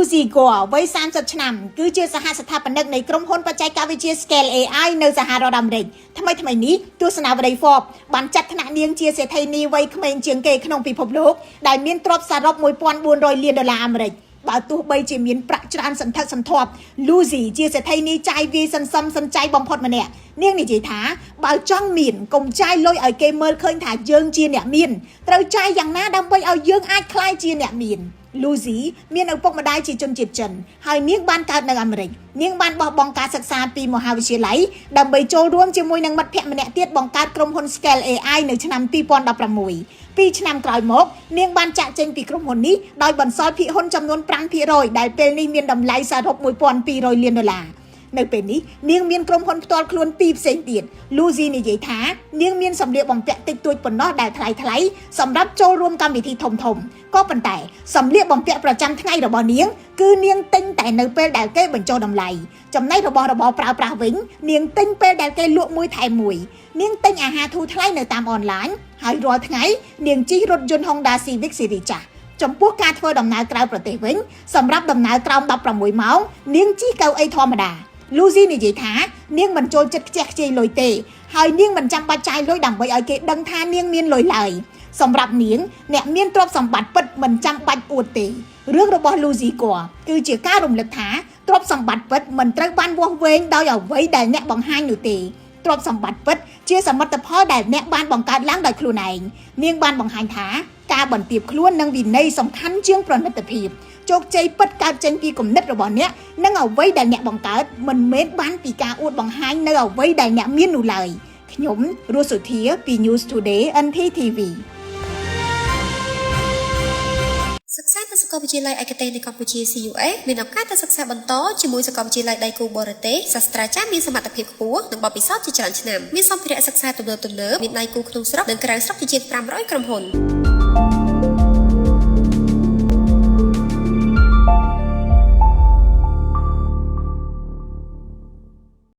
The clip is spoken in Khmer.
Lucy Guo វ័យ30ឆ្នាំគឺជាសហស្ថាបនិកនៃក្រុមហ៊ុនបច្ចេកវិទ្យា Scale AI នៅសហរដ្ឋអាមេរិកថ្មីថ្មីនេះទស្សនាវដ្តី Forbes បានចាត់ថ្នាក់នាងជាសេដ្ឋីនីវ័យក្មេងជាងគេក្នុងពិភពលោកដែលមានទ្រព្យសរុប1400លានដុល្លារអាមេរិកបើទោះបីជាមានប្រាក់ច្រើនសន្ធឹកសន្ធាប់ Lucy ជាសេដ្ឋីនីចាយវាយសន្សំសំចៃបំផុតម្នាក់នាងនិយាយថាបើចង់មានកុំចាយលុយឲ្យគេមើលឃើញថាយើងជាអ្នកមានត្រូវចាយយ៉ាងណាដើម្បីឲ្យយើងអាចក្លាយជាអ្នកមាន Lucy មានឪពុកម្ដាយជាជនជាតិចិនហើយនាងបានកើតនៅអាមេរិកនាងបានបោះបង់ការសិក្សាពីមហាវិទ្យាល័យដើម្បីចូលរួមជាមួយនឹងមិត្តភ័ក្តិម្នាក់ទៀតបង្កើតក្រុមហ៊ុន Scale AI នៅឆ្នាំ2016ពីរឆ្នាំក្រោយមកនាងបានចាក់ចេញពីក្រុមហ៊ុននេះដោយបន្សល់ភាគហ៊ុនចំនួន5%ដែលពេលនេះមានតម្លៃសរុប1200លានដុល្លារនៅពេលនេះនាងមានក្រុមហ៊ុនផ្ទាល់ខ្លួនពីរផ្សេងទៀត Lucy និយាយថានាងមានសម្លៀកបំពាក់តិចតួចប៉ុណ្ណោះដែលថ្លៃថ្លៃសម្រាប់ចូលរួមកម្មវិធីធំធំក៏ប៉ុន្តែសម្លៀកបំពាក់ប្រចាំថ្ងៃរបស់នាងគឺនាងទិញតែនៅពេលដែលគេបញ្ចុះតម្លៃចំណែករបស់របរប្រើប្រាស់វិញនាងទិញពេលដែលគេលក់មួយថែមមួយនាងទិញអាហារធូរថ្លៃនៅតាមអនឡាញហើយរាល់ថ្ងៃនាងជិះរថយន្ត Honda Civic Series ចាស់ចំពោះការធ្វើដំណើរក្រៅប្រទេសវិញសម្រាប់ដំណើរក្រោម16ម៉ោងនាងជិះកៅអីធម្មតា Lucy និយាយថានាងមិនចូលចិត្តខ្ជះខ្ជាយលុយទេហើយនាងមិនចាំបាច់ចាយលុយដើម្បីឲ្យគេដឹងថានាងមានលុយឡើយសម្រាប់នាងអ្នកមានទ្រព្យសម្បត្តិពិតមិនចាំបាច់អួតទេរឿងរបស់ Lucy គគឺជាការរំលឹកថាទ្រព្យសម្បត្តិពិតមិនត្រូវបានវាស់វែងដោយអ្វីដែលអ្នកបង្ហាញនោះទេទ្រព្យសម្បត្តិពិតជាសមិទ្ធផលដែលអ្នកបានបង្កើតឡើងដោយខ្លួនឯងនាងបានបង្ហាញថាការបន្ទាបខ្លួននិងវិន័យសំខាន់ជាងប្រណិតភាពជោគជ័យពិតកើតចេញពីគំនិតរបស់អ្នកនិងអ្វីដែលអ្នកបង្កើតមិនមែនបានពីការអួតបង្ហាញនៅអ្វីដែលអ្នកមាននោះឡើយខ្ញុំរស់សុធាពី News Today NTTV សិក្សានៅសាកលវិទ្យាល័យឯកទេសនៅកម្ពុជា CUA មានឱកាសទៅសិក្សាបន្តជាមួយសាកលវិទ្យាល័យដៃគូបរទេសសាស្ត្រាចារ្យមានសមត្ថភាពខ្ពស់និងបទពិសោធន៍ជាច្រើនឆ្នាំមានសម្ភារៈសិក្សាទំនើបៗមានដៃគូក្នុងស្រុកនិងក្រៅស្រុកជាជាង500ក្រុមហ៊ុន។